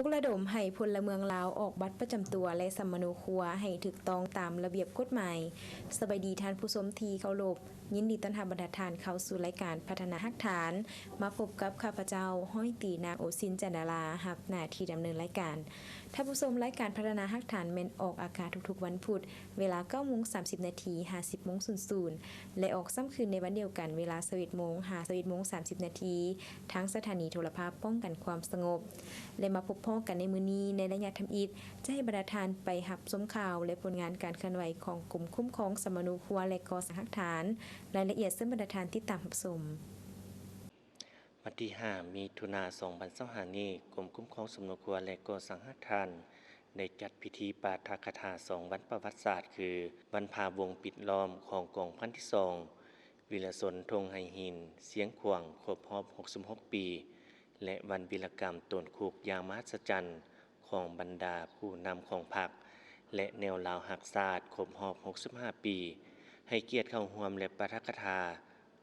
ປຸກລະດົມໃຫ້ພົນລະເມືອງລາວອອກບັດປະຈຳຕົວ ແລະ ສຳມະໂນຄົວໃຫ້ຖືກຕ້ອງຕາມລະບຽບກົດໝາຍ. ສະບາຍດີທ່ານຜູ້ຊົມທີ່ເຄົາລົບ, ຍິນດີຕ້ອນຮັບບັນດາທ່ານເຂົ້າສູ່ລາຍການພັດທະນາຮາກຖານ. ມາພົບກັບຂ້າພະເຈົ້າ ຮ້ອຍຕີ ນາງ ໂອຊິນ ຈັນດາລາ, ຮັບໜ້າທີ່ດຳເນີນລາຍການ. ທ່ານຜູ້ຊົມ, ລາຍການພັດທະນາຮາກຖານແມ່ນອອກອາກາດທຸກໆວັນພຸດ ເວລາເກົ້າໂມງສາມສິບນາທີ ຫາ ສິບໂມງສູນສູນ ແລະ ອອກຊ້ຳຄືນໃນວັນດຽວກັນ ເວລາຊາວເອັດໂມງ ຫາ ຊາວເອັດໂມງສາມສິບນາທີ ທາງສະຖານີໂທລະພາບປ້ອງກັນຄວາມສະຫງົບ ແລະ ມາພົບພໍ້ກັນໃນມື້ນີ້ ໃນໄລຍະທຳອິດ ຈະໃຫ້ບັນດາທ່ານໄປຮັບຊົມຂ່າວ ແລະ ຜົນງານການເຄື່ອນໄຫວຂອງກົມຄຸ້ມຄອງສຳມະໂນຄົວ ແລະ ກໍ່ສ້າງຮາກຖານ. ລາຍລະອຽດເຊີນບັນດາທ່ານຕິດຕາມຮັບຊົມ. ວັນທີຫ້າ ມິຖຸນາ ສອງພັນຊາວຫ້ານີ້, ກົມຄຸ້ມຄອງສຳມະໂນຄົວ ແລະ ກໍ່ສ້າງຮາກຖານ ໄດ້ຈັດພິທີປາຖະກະຖາສອງວັນປະຫວັດສາດ ຄື ວັນພາວົງປິດລ້ອມຂອງກອງພັນທີສອງ ວິລະຊົນທົ່ງໄຫຫີນ ຊຽງຂວາງ ຄົບຮອບຫົກສິບຫົກປີ ແລະ ວັນວິລະກຳໂຕນຄຸກຢ່າງມະຫັດສະຈັນຂອງບັນດາຜູ້ນຳຂອງພັກ ແລະ ແນວລາວຮັກຊາດ ຄົບຮອບຫົກສິບຫ້າປີ ໃຫ້ກຽດເຂົ້າຮ່ວມ ແລະ ປາຖະກະຖາ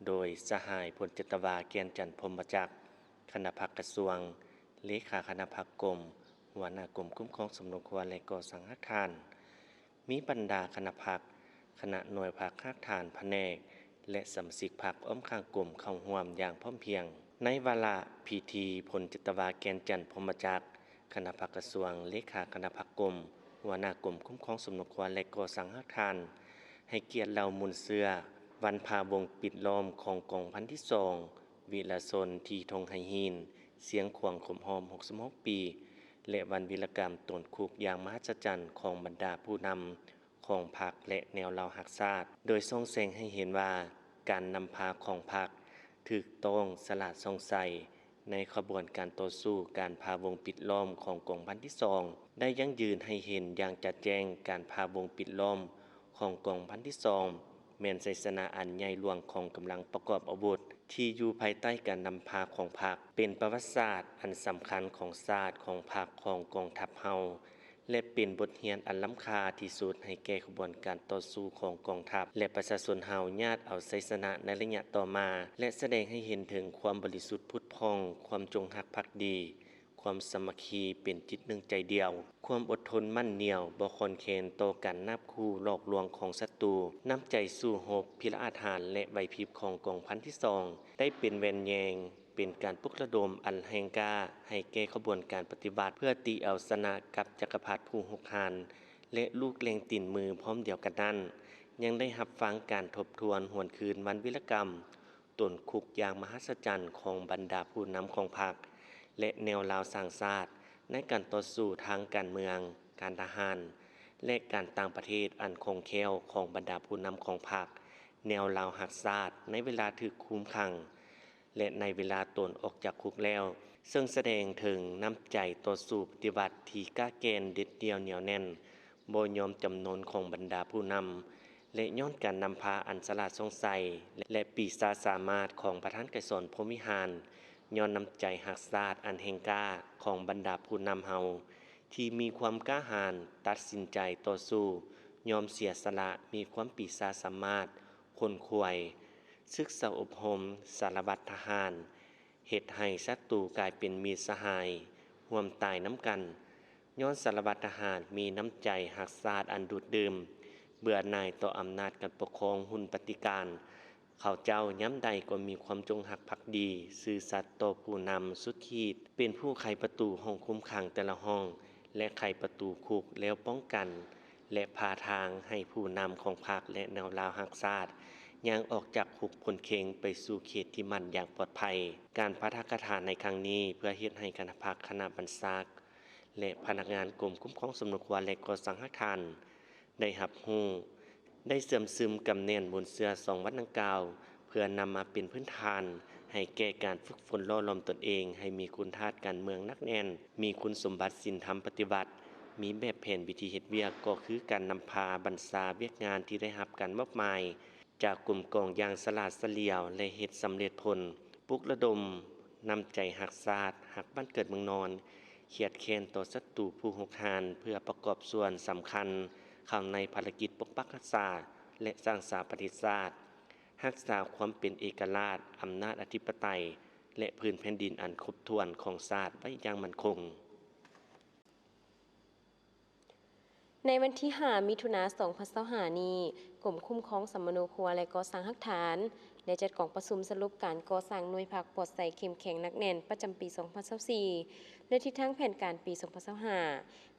ໂດຍສະຫາຍ ພົນຈັດຕະວາ ແກ່ນຈັນ ພົມມະຈັກ ຄະນະພັກກະຊວງ, ເລຂາຄະນະພັກກົມ, ຫົວໜ້າກົມຄຸ້ມຄອງສຳມະໂນຄົວ ແລະ ກໍ່ສ້າງຮາກຖານ, ມີບັນດາຄະນະພັກ, ຄະນະໜ່ວຍພັກຮາກຖານພະແນກ ແລະ ສະມາຊິກພັກອ້ອມຂ້າງກົມເຂົ້າຮ່ວມຢ່າງພ້ອມພຽງ. ໃນວາລະພິທີ, ພົນຈັດຕະວາ ແກ່ນຈັນ ພົມມະຈັກ ຄະນະພັກກະຊວງ, ເລຂາຄະນະພັກກົມ, ຫົວໜ້າກົມຄຸ້ມຄອງສຳມະໂນຄົວ ແລະ ກໍ່ສ້າງຮາກຖານ ໃຫ້ກຽດເລົ່າມູນເຊື້ອ ວັນພາວົງປິດລ້ອມຂອງກອງພັນທີສອງ ວິລະຊົນທີ່ທົ່ງໄຫຫີນ ຊຽງຂວາງ ຄົບຮອບຫົກສິບຫົກປີ ແລະ ວັນວິລະກຳໂຕນຄຸກຢ່າງມະຫັດສະຈັນຂອງບັນດາຜູ້ນຳຂອງພັກ ແລະ ແນວລາວຮັກຊາດ, ໂດຍສ່ອງແສງໃຫ້ເຫັນວ່າ ການນຳພາຂອງພັກຖືກຕ້ອງ, ສະຫຼາດສ່ອງໃສ ໃນຂະບວນການຕໍ່ສູ້ການພາວົງປິດລ້ອມຂອງກອງພັນທີສອງ ໄດ້ຢັ້ງຢືນໃຫ້ເຫັນຢ່າງຈະແຈ້ງ. ການພາວົງປິດລ້ອມຂອງກອງພັນທີສອງ ແມ່ນໄຊຊະນະອັນໃຫຍ່ຫຼວງຂອງກຳລັງປະກອບອາວຸດ ທີ່ຢູ່ພາຍໃຕ້ການນຳພາຂອງພັກ, ເປັນປະຫວັດສາດອັນສຳຄັນຂອງຊາດ, ຂອງພັກ, ຂອງກອງທັບເຮົາ ແລະ ເປັນບົດຮຽນອັນລ້ຳຄ່າທີ່ສຸດໃຫ້ແກ່ຂະບວນການຕໍ່ສູ້ຂອງກອງທັບ ແລະ ປະຊາຊົນເຮົາຍາດເອົາໄຊຊະນະໃນໄລຍະຕໍ່ມາ ແລະ ສະແດງໃຫ້ເຫັນເຖິງຄວາມບໍລິສຸດຜຸດຜ່ອງ, ຄວາມຈົງຮັກພັກດີ, ຄວາມສາມັກຄີເປັນຈິດໜຶ່ງໃຈດຽວ, ຄວາມອົດທົນໝັ້ນໜຽວ, ບໍ່ຄອນແຄນຕໍ່ການນາບຂູ່ຫຼອກລວງຂອງສັດຕູ, ນ້ຳໃຈສູ້ຮົບ, ພິລະອາດຫານ ແລະ ໄຫວພິບຂອງກອງພັນທີສອງ ໄດ້ເປັນແວ່ນແຍງ ເປັນການປຸກລະດົມອັນແຮງກ້າໃຫ້ແກ່ຂະບວນການປະຕິວັດ ເພື່ອຕີເອົາຊະນະກັບຈັກກະພັດຜູ້ຮຸກຮານ ແລະ ລູກແຫຼ່ງຕີນມື. ພ້ອມດຽວກັນນັ້ນ, ຍັງໄດ້ຮັບຟັງການທົບທວນຫວນຄືນວັນວິລະກຳ ໂຕນຄຸກຢ່າງມະຫັດສະຈັນຂອງບັນດາຜູ້ນຳຂອງພັກ ແລະ ແນວລາວສ້າງຊາດ ໃນການຕໍ່ສູ້ທາງການເມືອງ, ການທະຫານ ແລະ ການຕ່າງປະເທດອັນຄ່ອງແຄ້ວຂອງບັນດາຜູ້ນຳຂອງພັກ ແນວລາວຮັກຊາດ ໃນເວລາຖືກຄຸມຂັງ ແລະ ໃນເວລາຕົນອອກຈາກຄຸກແລ້ວ, ເຊິ່ງສະແດງເຖິງນ້ຳໃຈຕໍ່ສູ້ປະຕິວັດທີ່ກ້າແກ່ນ, ເດັດດ່ຽວ, ໜຽວແໜ້ນ, ບໍ່ຍອມຈຳນົນຂອງບັນດາຜູ້ນຳ ແລະ ຍ້ອນການນຳພາອັນສະຫຼາດສ່ອງໃສ ແລະ ປີຊາສາມາດຂອງປະທານໄກສອນ ພົມວິຫານ, ຍ້ອນນ້ຳໃຈຮັກຊາດອັນແຮງກ້າຂອງບັນດາຜູ້ນຳເຮົາ ທີ່ມີຄວາມກ້າຫານ, ຕັດສິນໃຈຕໍ່ສູ້, ຍອມເສຍສະຫຼະ, ມີຄວາມປີຊາສາມາດ, ຂົນຂວາຍ, ສຶກສາອົບຮົມ, ສາລະວັດທະຫານ, ເຮັດໃຫ້ສັດຕູກາຍເປັນມິດສະຫາຍ, ຮ່ວມຕາຍນຳກັນ. ຍ້ອນສາລະວັດທະຫານມີນ້ຳໃຈຮັກຊາດອັນດູດດື່ມ, ເບື່ອໜ່າຍຕໍ່ອຳນາດການປົກຄອງຮຸ່ນປະຕິການ, ເຂົາເຈົ້າຍາມໃດກໍມີຄວາມຈົງຮັກພັກດີ, ຊື່ສັດຕໍ່ຜູ້ນຳສຸດຂີດ, ເປັນຜູ້ໄຂປະຕູຫ້ອງຄຸມຂັງແຕ່ລະຫ້ອງ ແລະ ໄຂປະຕູຄຸກແລ້ວປ້ອງກັນ ແລະ ພາທາງໃຫ້ຜູ້ນຳຂອງພັກ ແລະ ແນວລາວຮັກຊາດ ຍ່າງອອກຈາກຄຸກພົ້ນເຄັງໄປສູ່ເຂດທີ່ໝັ້ນຢ່າງປອດໄພ. ການປາຖະກະຖາໃນຄັ້ງນີ້ ເພື່ອເຮັດໃຫ້ຄະນະພັກ, ຄະນະບັນຊາກ ແລະ ພະນັກງານກົມຄຸ້ມຄອງສຳມະໂນຄົວ ແລະ ກໍ່ສ້າງຮາກຖານ ໄດ້ຮັບຮູ້ ໄດ້ເຊື່ອມຊຶມກຳແໜ້ນມູນເຊື້ອສອງວັນດັ່ງກ່າວ ເພື່ອນຳມາເປັນພື້ນຖານໃຫ້ແກ່ການຝຶກຝົນຫຼໍ່ຫຼອມຕົນເອງໃຫ້ມີຄຸນທາດການເມືອງໜັກແໜ້ນ, ມີຄຸນສົມບັດສິນທຳປະຕິວັດ, ມີແບບແຜນວິທີເຮັດວຽກ ກໍຄືການນຳພາບັນຊາວຽກງານທີ່ໄດ້ຮັບການມອບໝາຍ ຈາກກົມກອງຢ່າງສະຫຼາດສະຫຼຽວ ແລະ ເຮັດສຳເລັດຜົນ, ປຸກລະດົມນ້ຳໃຈຮັກຊາດ, ຮັກບ້ານເກີດເມືອງນອນ, ຄຽດແຄ້ນຕໍ່ສັດຕູຜູ້ຮຸກຮານ ເພື່ອປະກອບສ່ວນສຳຄັນເຂົ້າໃນພາລະກິດປົກປັກຮັກສາ ແລະ ສ້າງສາປະເທດຊາດ, ຮັກສາຄວາມເປັນເອກະລາດ, ອຳນາດອະທິປະໄຕ ແລະ ພື້ນແຜ່ນດິນອັນຄົບຖ້ວນຂອງຊາດໄວ້ຢ່າງໝັ້ນຄົງ. ໃນວັນທີຫ້າ ມິຖຸນາ ສອງພັນຊາວຫ້ານີ້, ກົມຄຸ້ມຄອງສຳມະໂນຄົວ ແລະ ກໍ່ສ້າງຮາກຖານ ໄດ້ຈັດກອງປະຊຸມສະຫຼຸບການກໍ່ສ້າງໜ່ວຍພັກປອດໃສເຂັ້ມແຂງໜັກແໜ້ນປະຈຳປີສອງພັນຊາວສີ່ ແລະ ທິດທາງແຜນການປີສອງພັນຊາວຫ້າ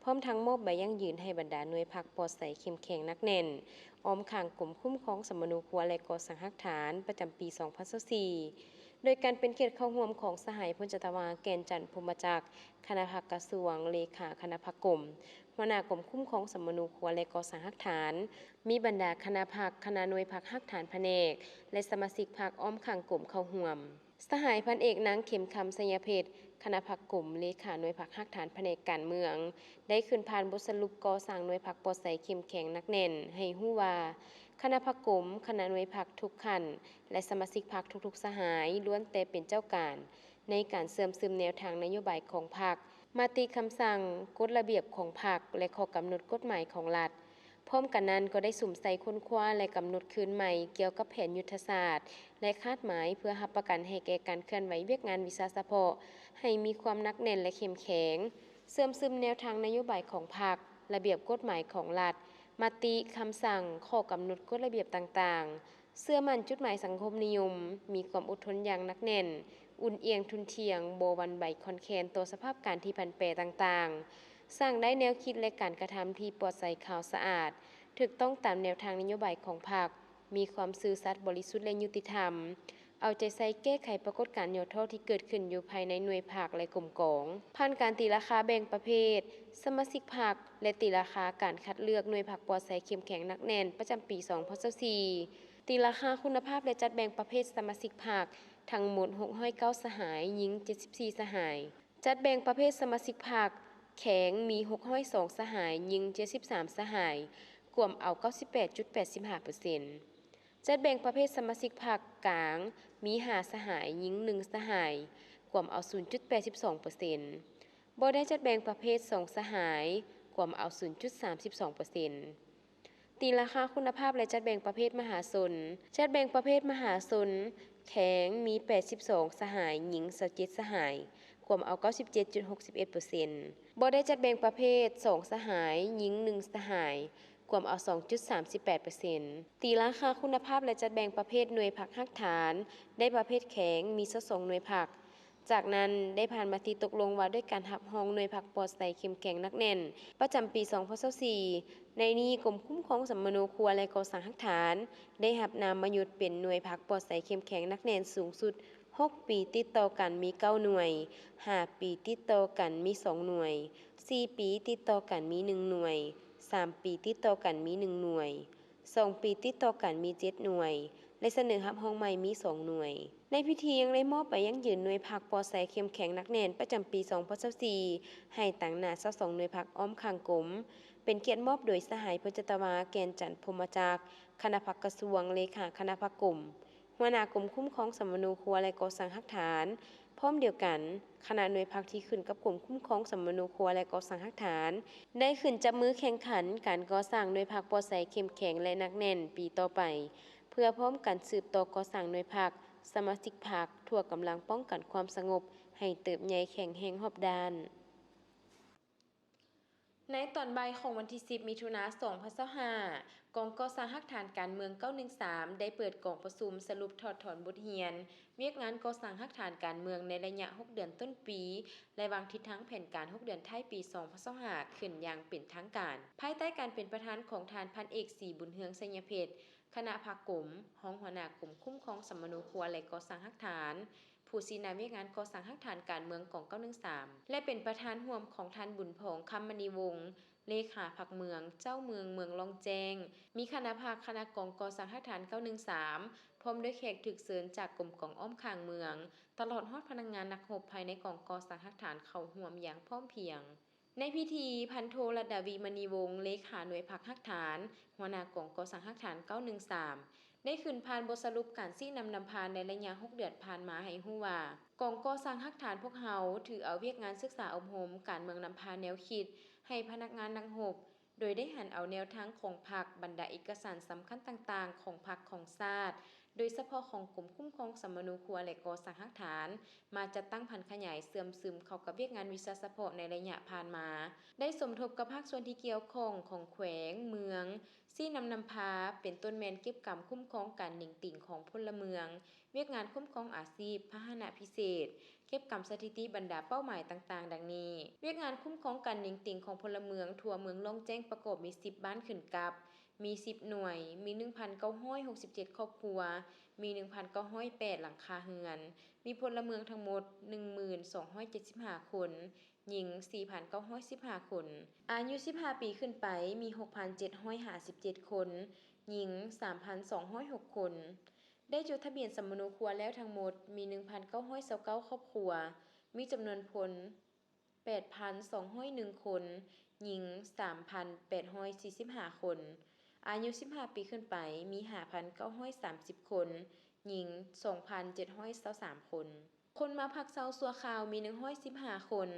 ພ້ອມທັງມອບໃບຢັ້ງຢືນໃຫ້ບັນດາໜ່ວຍພັກປອດໃສເຂັ້ມແຂງໜັກແໜ້ນ ອ້ອມຂ້າງກົມຄຸ້ມຄອງສຳມະໂນຄົວ ແລະ ກໍ່ສ້າງຮາກຖານ ປະຈຳປີສອງພັນຊາວສີ່ ໂດຍການເປັນກຽດເຂົ້າຮ່ວມຂອງສະຫາຍພົນຈັດຕະວາ ແກ່ນຈັນ ພົມມະຈັກ ຄະນະພັກກະຊວງ, ເລຂາຄະນະພັກກົມ, ຫົວໜ້າກົມຄຸ້ມຄອງສຳມະໂນຄົວ ແລະ ກໍ່ສ້າງຮາກຖານ, ມີບັນດາຄະນະພັກ, ຄະນະໜ່ວຍພັກຮາກຖານພະແນກ ແລະ ສະມາຊິກພັກອ້ອມຂ້າງກົມເຂົ້າຮ່ວມ. ສະຫາຍພັນເອກ ນາງ ເຂັມຄຳ ໄຊຍະເພັດ ຄະນະພັກກົມ, ເລຂາໜ່ວຍພັກຮາກຖານພະແນກການເມືອງ ໄດ້ຂຶ້ນຜ່ານບົດສະຫຼຸບກໍ່ສ້າງໜ່ວຍພັກປອດໃສເຂັ້ມແຂງໜັກແໜ້ນ ໃຫ້ຮູ້ວ່າ ຄະນະພັກກົມ, ຄະນະໜ່ວຍພັກທຸກຂັ້ນ ແລະ ສະມາຊິກພັກທຸກໆສະຫາຍ ລ້ວນແຕ່ເປັນເຈົ້າການ ໃນການເຊື່ອມຊຶມແນວທາງນະໂຍບາຍຂອງພັກ, ມະຕິຄຳສັ່ງ, ກົດລະບຽບຂອງພັກ ແລະ ຂໍ້ກຳນົດກົດໝາຍຂອງລັດ. ພ້ອມກັນນັ້ນກໍໄດ້ສຸມໃສ່ຄົ້ນຄວ້າ ແລະ ກຳນົດຄືນໃໝ່ກ່ຽວກັບແຜນຍຸດທະສາດ ແລະ ຄາດໝາຍເພື່ອຮັບປະກັນໃຫ້ແກ່ການເຄື່ອນໄຫວວຽກງານວິຊາສະເພາະໃຫ້ມີຄວາມໜັກແໜ້ນ ແລະ ເຂັ້ມແຂງ, ເຊື່ອມຊຶມແນວທາງນະໂຍບາຍຂອງພັກ, ລະບຽບກົດໝາຍຂອງລັດ, ມະຕິ, ຄຳສັ່ງ, ຂໍ້ກຳນົດກົດລະບຽບຕ່າງໆ, ເຊື່ອໝັ້ນຈຸດໝາຍສັງຄົມນິຍົມ, ມີຄວາມອົດທົນຢ່າງໜັກແໜ້ນ, ອຸ່ນອຽງທຸ່ນທ່ຽງ, ບໍ່ຫວັ່ນໄຫວຄອນແຄນຕໍ່ສະພາບການທີ່ຜັນແປຕ່າງໆ, ສ້າງໄດ້ແນວຄິດ ແລະ ການກະທຳທີ່ປອດໃສຂາວສະອາດ, ຖືກຕ້ອງຕາມແນວທາງນະໂຍບາຍຂອງພັກ, ມີຄວາມຊື່ສັດ, ບໍລິສຸດ ແລະ ຍຸຕິທຳ, ເອົາໃຈໃສ່ແກ້ໄຂປາກົດການຫຍໍ້ທໍ້ທີ່ເກີດຂຶ້ນຢູ່ພາຍໃນໜ່ວຍພັກ ແລະ ກົມກອງ. ຜ່ານການຕີລາຄາແບ່ງປະເພດສະມາຊິກພັກ ແລະ ຕີລາຄາການຄັດເລືອກໜ່ວຍພັກປອດໃສເຂັ້ມແຂງໜັກແໜ້ນປະຈຳປີສອງພັນຊາວສີ່, ຕີລາຄາຄຸນນະພາບ ແລະ ຈັດແບ່ງປະເພດສະມາຊິກພັກ ທັງໝົດຫົກຮ້ອຍເກົ້າສະຫາຍ, ຍິງເຈັດສິບສີ່ສະຫາຍ. ຈັດແບ່ງປະເພດສະມາຊິກພັກ ແຂງ ມີຫົກຮ້ອຍສອງສະຫາຍ, ຍິງເຈັດສິບສາມສະຫາຍ, ກວມເອົາເກົ້າສິບແປດຈຸດແປດຫ້າເປີເຊັນ. ຈັດແບ່ງປະເພດສະມາຊິກພັກກາງ ມີຫ້າສະຫາຍ, ຍິງໜຶ່ງສະຫາຍ, ກວມເອົາສູນຈຸດແປດສິບສອງເປີເຊັນ. ບໍ່ໄດ້ຈັດແບ່ງປະເພດສອງສະຫາຍ, ກວມເອົາສູນຈຸດສາມສິບສອງເປີເຊັນ. ຕີລາຄາຄຸນນະພາບ ແລະ ຈັດແບ່ງປະເພດມະຫາຊົນ. ຈັດແບ່ງປະເພດມະຫາຊົນ ແຂງ ມີແປດສິບສອງສະຫາຍ, ຍິງຊາວເຈັດສະຫາຍ, ກວມເອົາເກົ້າສິບເຈັດຈຸດຫົກສິບເອັດເປີເຊັນ. ບໍ່ໄດ້ຈັດແບ່ງປະເພດສອງສະຫາຍ, ຍິງໜຶ່ງສະຫາຍ, ກວມເອົາສອງຈຸດສາມສິບແປດເປີເຊັນ. ຕີລາຄາຄຸນນະພາບ ແລະ ຈັດແບ່ງປະເພດໜ່ວຍພັກຮາກຖານ ໄດ້ປະເພດແຂງ ມີຊາວສອງໜ່ວຍພັກ. ຈາກນັ້ນໄດ້ຜ່ານມະຕິຕົກລົງວ່າດ້ວຍການຮັບຮອງໜ່ວຍພັກປອດໃສເຂັ້ມແຂງໜັກແໜ້ນ ປະຈຳປີສອງພັນຊາວສີ່. ໃນນີ້ ກົມຄຸ້ມຄອງສຳມະໂນຄົວ ແລະ ກໍ່ສ້າງຮາກຖານ ໄດ້ຮັບນາມມະຍົດເປັນໜ່ວຍພັກປອດໃສເຂັ້ມແຂງໜັກແໜ້ນສູງສຸດ ຫົກປີຕິດຕໍ່ກັນມີເກົ້າໜ່ວຍ, ຫ້າປີຕິດຕໍ່ກັນມີສອງໜ່ວຍ, ສີ່ປີຕິດຕໍ່ກັນມີໜຶ່ງໜ່ວຍ, ສາມປີຕິດຕໍ່ກັນມີໜຶ່ງໜ່ວຍ, ສອງປີຕິດຕໍ່ກັນມີເຈັດໜ່ວຍ ແລະ ສະເໜີຮັບຮອງໃໝ່ມີສອງໜ່ວຍ. ໃນພິທີຍັງໄດ້ມອບໃບຢັ້ງຢືນໜ່ວຍພັກປອດໃສເຂັ້ມແຂງໜັກແໜ້ນປະຈຳປີສອງພັນຊາວສີ່ ໃຫ້ຕາງໜ້າຊາວສອງໜ່ວຍພັກອ້ອມຂ້າງກົມ, ເປັນກຽດມອບໂດຍສະຫາຍພົນຈັດຕະວາ ແກ່ນຈັນ ພົມມະຈັກ ຄະນະພັກກະຊວງ, ເລຂາຄະນະພັກກົມ, ຫົວໜ້າກົມຄຸ້ມຄອງສຳມະໂນຄົວ ແລະ ກໍ່ສ້າງຮາກຖານ. ພ້ອມດຽວກັນ, ຄະນະໜ່ວຍພັກທີ່ຂຶ້ນກັບກົມຄຸ້ມຄອງສຳມະໂນຄົວ ແລະ ກໍ່ສ້າງຮາກຖານ ໄດ້ຂຶ້ນຈັບມືແຂ່ງຂັນການກໍ່ສ້າງໜ່ວຍພັກປອດໃສເຂັ້ມແຂງ ແລະ ໜັກແໜ້ນປີຕໍ່ໄປ ເພື່ອພ້ອມກັນສືບຕໍ່ກໍ່ສ້າງໜ່ວຍພັກ, ສະມາຊິກພັກ ທົ່ວກຳລັງປ້ອງກັນຄວາມສະຫງົບໃຫ້ເຕີບໃຫຍ່ແຂງແຮງຮອບດ້ານ. ໃນຕອນບ່າຍຂອງວັນທີສິບ ມິຖຸນາ ສອງພັນຊາວຫ້າ, ກອງກໍ່ສ້າງຮາກຖານການເມືອງເກົ້າໜຶ່ງສາມ ໄດ້ເປີດກອງປະຊຸມສະຫຼຸບຖອດຖອນບົດຮຽນ ວຽກງານກໍ່ສ້າງຮາກຖານການເມືອງໃນໄລຍະຫົກເດືອນຕົ້ນປີ ແລະ ວາງທິດທາງແຜນການຫົກເດືອນທ້າຍປີສອງພັນຊາວຫ້າ ຂຶ້ນຢ່າງເປັນທາງການ. ພາຍໃຕ້ການເປັນປະທານຂອງທ່ານ ພັນເອກ ສີບຸນເຮືອງ ໄຊຍະເພັດ ຄະນະພັກກົມ, ຮອງຫົວໜ້າກົມຄຸ້ມຄອງສຳມະໂນຄົວ ແລະ ກໍ່ສ້າງຮາກຖານ, ຜູ້ຊີ້ນຳວຽກງານກໍ່ສ້າງຮາກຖານການເມືອງກອງເກົ້າໜຶ່ງສາມ ແລະ ເປັນປະທານຮ່ວມຂອງທ່ານ ບຸນພອງ ຄຳມະນີວົງ ເລຂາພັກເມືອງ, ເຈົ້າເມືອງເມືອງລ່ອງແຈ້ງ, ມີຄະນະພັກ, ຄະນະກອງກໍ່ສ້າງຮາກຖານເກົ້າໜຶ່ງສາມ ພ້ອມດ້ວຍແຂກຖືກເຊີນຈາກກົມກອງອ້ອມຂ້າງເມືອງ, ຕະຫຼອດຮອດພະນັກງານນັກຮົບພາຍໃນກອງກໍ່ສ້າງຮາກຖານເຂົ້າຮ່ວມຢ່າງພ້ອມພຽງ. ໃນພິທີ, ພັນໂທ ລັດດາວີ ມະນີວົງ ເລຂາໜ່ວຍພັກຮາກຖານ, ຫົວໜ້າກອງກໍ່ສ້າງຮາກຖານເກົ້າໜຶ່ງສາມ ໄດ້ຂຶ້ນຜ່ານບົດສະຫຼຸບການຊີ້ນຳນຳພາໃນໄລຍະຫົກເດືອນຜ່ານມາໃຫ້ຮູ້ວ່າ, ກອງກໍ່ສ້າງຮາກຖານພວກເຮົາຖືເອົາວຽກງານສຶກສາອົບຮົມການເມືອງນຳພາແນວຄິດໃຫ້ພະນັກງານນັກຮົບ, ໂດຍໄດ້ຫັນເອົາແນວທາງຂອງພັກ, ບັນດາເອກະສານສຳຄັນຕ່າງໆຂອງພັກຂອງຊາດ, ໂດຍສະເພາະຂອງກົມຄຸ້ມຄອງສຳມະໂນຄົວ ແລະ ກໍ່ສ້າງຮາກຖານ ມາຈັດຕັ້ງຜັນຂະຫຍາຍເຊື່ອມຊຶມເຂົ້າກັບວຽກງານວິຊາສະເພາະໃນໄລຍະຜ່ານມາ, ໄດ້ສົມທົບກັບພາກສ່ວນທີ່ກ່ຽວຂ້ອງຂອງແຂວງ, ເມືອງ, ຊີ້ນຳນຳພາ, ເປັນຕົ້ນແມ່ນເກັບກຳຄຸ້ມຄອງການເໜັງຕີງຂອງພົນລະເມືອງ, ວຽກງານຄຸ້ມຄອງອາຊີບ, ພາຫະນະພິເສດ, ເກັບກຳສະຖິຕິບັນດາເປົ້າໝາຍຕ່າງໆ ດັ່ງນີ້. ວຽກງານຄຸ້ມຄອງການເໜັງຕີງຂອງພົນລະເມືອງທົ່ວເມືອງລ້ອງແຈ້ງປະກອບມີສິບບ້ານຂຶ້ນກັບ, ມີສິບໜ່ວຍ, ມີໜຶ່ງພັນເກົ້າຮ້ອຍຫົກສິບເຈັດຄອບຄົວ, ມີໜຶ່ງພັນເກົ້າຮ້ອຍແປດຫຼັງຄາເຮືອນ, ມີພົນລະເມືອງທັງໝົດໜຶ່ງໝື່ນສອງຮ້ອຍເຈັດສິບຫ້າຄົນ, ຍິງສີ່ພັນເກົ້າຮ້ອຍສິບຫ້າຄົນ, ອາຍຸສິບຫ້າປີຂຶ້ນໄປມີຫົກພັນເຈັດຮ້ອຍຫ້າສິບເຈັດຄົນ, ຍິງສາມພັນສອງຮ້ອຍຫົກຄົນ. ໄດ້ຈົດທະບຽນສຳມະໂນຄົວແລ້ວທັງໝົດມີໜຶ່ງພັນເກົ້າຮ້ອຍຊາວເກົ້າຄອບຄົວ, ມີຈຳນວນພົນ ແປດພັນສອງຮ້ອຍໜຶ່ງຄົນ, ຍິງສາມພັນແປດຮ້ອຍສີ່ສິບຫ້າຄົນ, ອາຍຸສິບຫ້າປີຂຶ້ນໄປມີຫ້າພັນເກົ້າຮ້ອຍສາມສິບຄົນ, ຍິງສອງພັນເຈັດຮ້ອຍຊາວສາມຄົນ. ຄົນມາພັກເຊົາຊົ່ວຄາວມີໜຶ່ງຮ້ອຍສິບຫ້າຄົນ,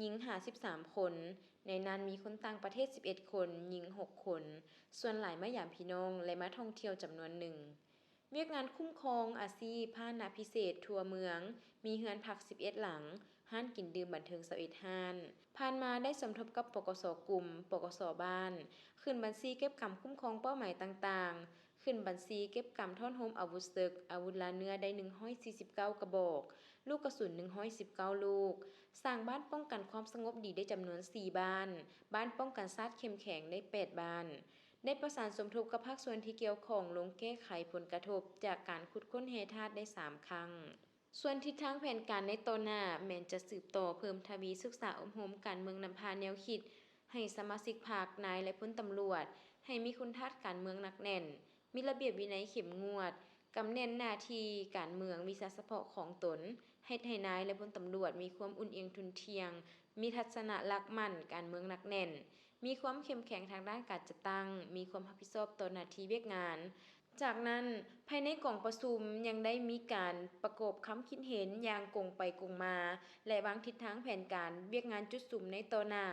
ຍິງຫ້າສິບສາມຄົນ, ໃນນັ້ນມີຄົນຕ່າງປະເທດສິບເອັດຄົນ, ຍິງຫົກຄົນ, ສ່ວນຫຼາຍມາຢາມພີ່ນ້ອງ ແລະ ມາທ່ອງທ່ຽວຈຳນວນໜຶ່ງ. ວຽກງານຄຸ້ມຄອງອາຊີບພາຫະນະພິເສດທົ່ວເມືອງ ມີເຮືອນພັກສິບເອັດຫຼັງ, ຮ້ານກິນດື່ມບັນເທີງຊາວເອັດຮ້ານ. ຜ່ານມາໄດ້ສົມທົບກັບ ປກສ ກຸ່ມ, ປກສ ບ້ານ, ຂຶ້ນບັນຊີເກັບກຳຄຸ້ມຄອງເປົ້າໝາຍຕ່າງໆ, ຂຶ້ນບັນຊີເກັບກຳທ້ອນໂຮມອາວຸດເສິກ, ອາວຸດລາເນື້ອໄດ້ໜຶ່ງຮ້ອຍສີ່ສິບເກົ້າກະບອກ, ລູກກະສຸນໜຶ່ງຮ້ອຍສິບເກົ້າລູກ, ສ້າງບ້ານປ້ອງກັນຄວາມສະຫງົບດີໄດ້ຈຳນວນສີ່ບ້ານ, ບ້ານປ້ອງກັນຊາດເຂັ້ມແຂງໄດ້ແປດບ້ານ. ໄດ້ປະສານສົມທົບກັບພາກສ່ວນທີ່ກ່ຽວຂ້ອງລົງແກ້ໄຂຜົນກະທົບຈາກການຂຸດຄົ້ນແຮ່ທາດໄດ້ສາມຄັ້ງ. ສ່ວນທິດທາງແຜນການໃນຕໍ່ໜ້າແມ່ນຈະສືບຕໍ່ເພີ່ມທະວີສຶກສາອົບຮົມການເມືອງນຳພາແນວຄິດໃຫ້ສະມາຊິກພັກ, ນາຍ ແລະ ພົນຕຳຫຼວດ ໃຫ້ມີຄຸນທາດການເມືອງໜັກແໜ້ນ, ມີລະບຽບວິໄນເຂັ້ມງວດ, ກຳແໜ້ນໜ້າທີ່ການເມືອງວິຊາສະເພາະຂອງຕົນ, ເຮັດໃຫ້ນາຍ ແລະ ພົນຕຳຫຼວດມີຄວາມອຸ່ນອຽງທຸ່ນທ່ຽງ, ມີທັດສະນະຫຼັກໝັ້ນການເມືອງໜັກແໜ້ນ, ມີຄວາມເຂັ້ມແຂງທາງດ້ານການຈັດຕັ້ງ, ມີຄວາມຮັບຜິດຊອບຕໍ່ໜ້າທີ່ວຽກງານ. ຈາກນັ້ນ, ພາຍໃນກອງປະຊຸມຍັງໄດ້ມີການປະກອບຄຳຄິດເຫັນຢ່າງກົງໄປກົງມາ ແລະ ວາງທິດທາງແຜນການວຽກງານຈຸດສຸມໃນຕໍ່ໜ້າ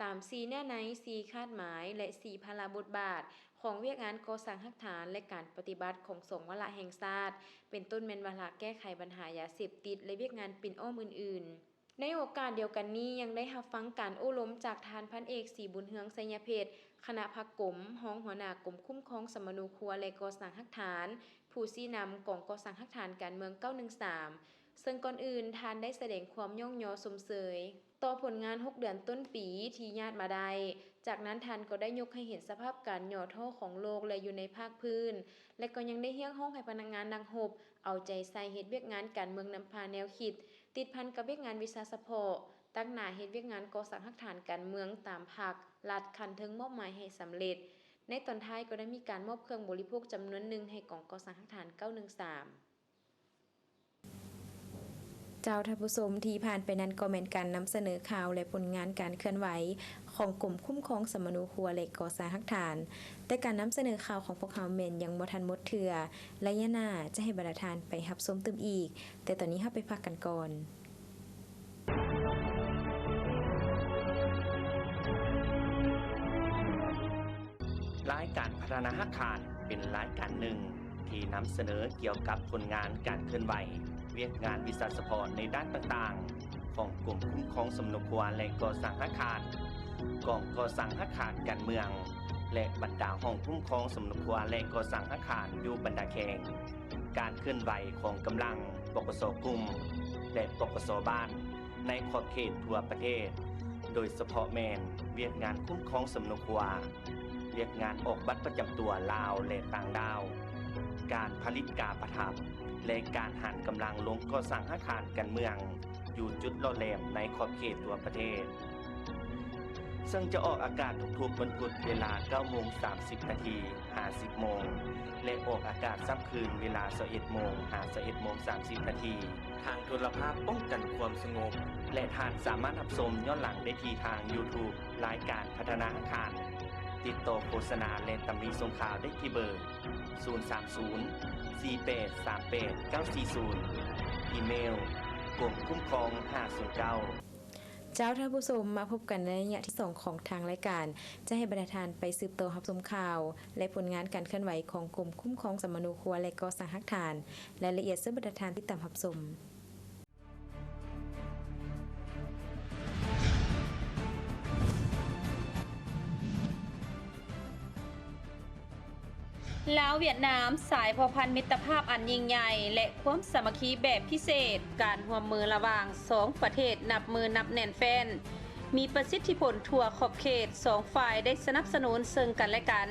ຕາມສີ່ເນື້ອໃນ, ສີ່ຄາດໝາຍ ແລະ ສີ່ພາລະບົດບາດຂອງວຽກງານກໍ່ສ້າງຮາກຖານ ແລະ ການປະຕິບັດຂອງສອງວາລະແຫ່ງຊາດ, ເປັນຕົ້ນແມ່ນວາລະແກ້ໄຂບັນຫາຢາເສບຕິດ ແລະ ວຽກງານປິ່ນອ້ອມອື່ນໆ. ໃນໂອກາດດຽວກັນນີ້ ຍັງໄດ້ຮັບຟັງການໂອ້ລົມຈາກທ່ານພັນເອກ ສີບຸນເຮືອງ ໄຊຍະເພັດ ຄະນະພັກກົມ, ຮອງຫົວໜ້າກົມຄຸ້ມຄອງສຳມະໂນຄົວ ແລະ ກໍ່ສ້າງຮາກຖານ, ຜູ້ຊີ້ນຳກອງກໍ່ສ້າງຮາກຖານການເມືອງເກົ້າໜຶ່ງສາມ ເຊິ່ງກ່ອນອື່ນທ່ານໄດ້ສະແດງຄວາມຍ້ອງຍໍຊົມເຊີຍຕໍ່ຜົນງານຫົກເດືອນຕົ້ນປີທີ່ຍາດມາໄດ້. ຈາກນັ້ນທ່ານກໍໄດ້ຍົກໃຫ້ເຫັນສະພາບການຫຍໍ້ທໍ້ຂອງໂລກ ແລະ ຢູ່ໃນພາກພື້ນ ແລະ ກໍຍັງໄດ້ຮຽກຮ້ອງໃຫ້ພະນັກງານນັກຮົບ ເອົາໃຈໃສ່ເຮັດວຽກງານການເມືອງນຳພາແນວຄິດ ຕິດພັນກັບວຽກງານວິຊາສະເພາະ, ຕັ້ງໜ້າເຮັດວຽກງານກໍ່ສ້າງຮາກຖານການເມືອງຕາມພັກ, ລັດຂັ້ນເທິງມອບໝາຍໃຫ້ສຳເລັດ. ໃນຕອນທ້າຍກໍໄດ້ມີການມອບເຄື່ອງບໍລິໂພກຈຳນວນໜຶ່ງໃຫ້ກອງກໍ່ສ້າງຮາກຖານເກົ້າໜຶ່ງສາມ. ເຈົ້າທ່ານຜູ້ຊົມ ທີ່ຜ່ານໄປນັ້ນກໍແມ່ນການນຳສະເໜີຂ່າວ ແລະ ຜົນງານການເຄື່ອນໄຫວຂອງກົມຄຸ້ມຄອງສຳມະໂນຄົວ ແລະ ກໍ່ສ້າງຮາກຖານ. ແຕ່ການນຳສະເໜີຂ່າວຂອງພວກເຮົາແມ່ນຍັງບໍ່ທັນໝົດເທື່ອ. ໄລຍະໜ້າຈະໃຫ້ບັນດາທ່ານໄປຮັບຊົມຕື່ມອີກ, ແຕ່ຕອນນີ້ເຮົາໄປພັກກັນກ່ອນ. ລາຍການພັດທະນາຮາກຖານເປັນລາຍການໜຶ່ງທີ່ນຳສະເໜີກ່ຽວກັບຜົນງານການເຄື່ອນໄຫວ, ວຽກງານວິຊາສະເພາະໃນດ້ານຕ່າງໆຂອງກົມຄຸ້ມຄອງສຳມະໂນຄົວ ແລະ ກໍ່ສ້າງຮາກຖານ, ກອງກໍ່ສ້າງຮາກຖານການເມືອງ ແລະ ບັນດາຫ້ອງຄຸ້ມຄອງສຳມະໂນຄົວ ແລະ ກໍ່ສ້າງຮາກຖານຢູ່ບັນດາແຂວງ. ການເຄື່ອນໄຫວຂອງກຳລັງ ປກສ ກຸ່ມ ແລະ ປກສ ບ້ານ ໃນຂອບເຂດທົ່ວປະເທດ, ໂດຍສະເພາະແມ່ນວຽກງານຄຸ້ມຄອງສຳມະໂນຄົວ, ວຽກງານອອກບັດປະຈຳຕົວລາວ ແລະ ຕ່າງດ້າວ, ການຜະລິດກາປະທັບ ແລະ ການຫັນກຳລັງລົງກໍ່ສ້າງຮາກຖານການເມືອງຢູ່ຈຸດຫຼໍ່ແຫຼມໃນຂອບເຂດທົ່ວປະເທດ. ເຊິ່ງຈະອອກອາກາດທຸກໆວັນພຸດເວລາເກົ້າໂມງສາມສິບນາທີຫາສິບໂມງ ແລະ ອອກອາກາດຊ້ຳຄືນເວລາຊາວເອັດໂມງຫາຊາວເອັດໂມງສາມສິບນາທີ ທາງໂທລະພາບປ້ອງກັນຄວາມສະຫງົບ ແລະ ທ່ານສາມາດຮັບຊົມຍ້ອນຫຼັງໄດ້ທີ່ທາງ YouTube ລາຍການພັດທະນາຮາກຖານ. ຕິດຕໍ່ໂຄສະນາ ແລະ ຕຳໜິສົ່ງຂ່າວໄດ້ທີ່ເບີ ສູນສາມສູນ ສີ່ແປດສາມແປດເກົ້າສີ່ສູນ, ອີເມວ ກົມຄຸ້ມຄອງຫ້າສູນເກົ້າ. ເຈົ້າ, ທ່ານຜູ້ຊົມ, ມາພົບກັນໃນໄລຍະທີສອງຂອງທາງລາຍການ. ຈະໃຫ້ບັນດາທ່ານໄປສືບຕໍ່ຮັບຊົມຂ່າວ ແລະ ຜົນງານການເຄື່ອນໄຫວຂອງກົມຄຸ້ມຄອງສຳມະໂນຄົວ ແລະ ກໍ່ສ້າງຮາກຖານ. ລາຍລະອຽດເຊີນບັນດາທ່ານຕິດຕາມຮັບຊົມ. ລາວ-ຫວຽດນາມ, ສາຍພົວພັນມິດຕະພາບອັນຍິ່ງໃຫຍ່ ແລະ ຄວາມສາມັກຄີແບບພິເສດ, ການຮ່ວມມືລະຫວ່າງສອງປະເທດນັບມື້ນັບແໜ້ນແຟ້ນ, ມີປະສິດທິຜົນທົ່ວຂອບເຂດ, ສອງຝ່າຍໄດ້ສະໜັບສະໜູນເຊິ່ງກັນແລະກັນ,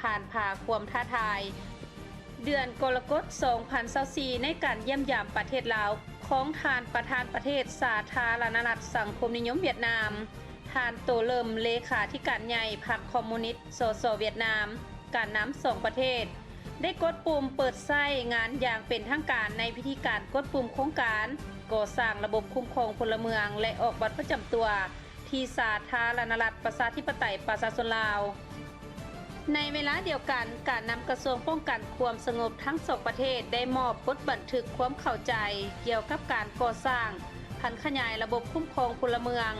ຜ່ານຜ່າຄວາມທ້າທາຍ. ເດືອນກໍລະກົດ ສອງພັນຊາວສີ່ ໃນການຢ້ຽມຢາມປະເທດລາວຂອງທ່ານປະທານປະເທດສາທາລະນະລັດສັງຄົມນິຍົມຫວຽດນາມ, ທ່ານ ໂຕ ເລີມ ເລຂາທິການໃຫຍ່ພັກຄອມມູນິດ ສສ ຫວຽດນາມ, ການນຳສອງປະເທດ ໄດ້ກົດປຸ່ມເປີດໃຊ້ງານຢ່າງເປັນທາງການໃນພິທີການກົດປຸ່ມໂຄງການກໍ່ສ້າງລະບົບຄຸ້ມຄອງພົນລະເມືອງ ແລະ ອອກບັດປະຈຳຕົວ ທີ່ສາທາລະນະລັດປະຊາທິປະໄຕປະຊາຊົນລາວ. ໃນເວລາດຽວກັນ, ການນຳກະຊວງປ້ອງກັນຄວາມສະຫງົບທັງສອງປະເທດໄດ້ມອບບົດບັນທຶກຄວາມເຂົ້າໃຈກ່ຽວກັບການກໍ່ສ້າງຜັນຂະຫຍາຍລະບົບຄຸ້ມຄອງພົນລະເມືອງ.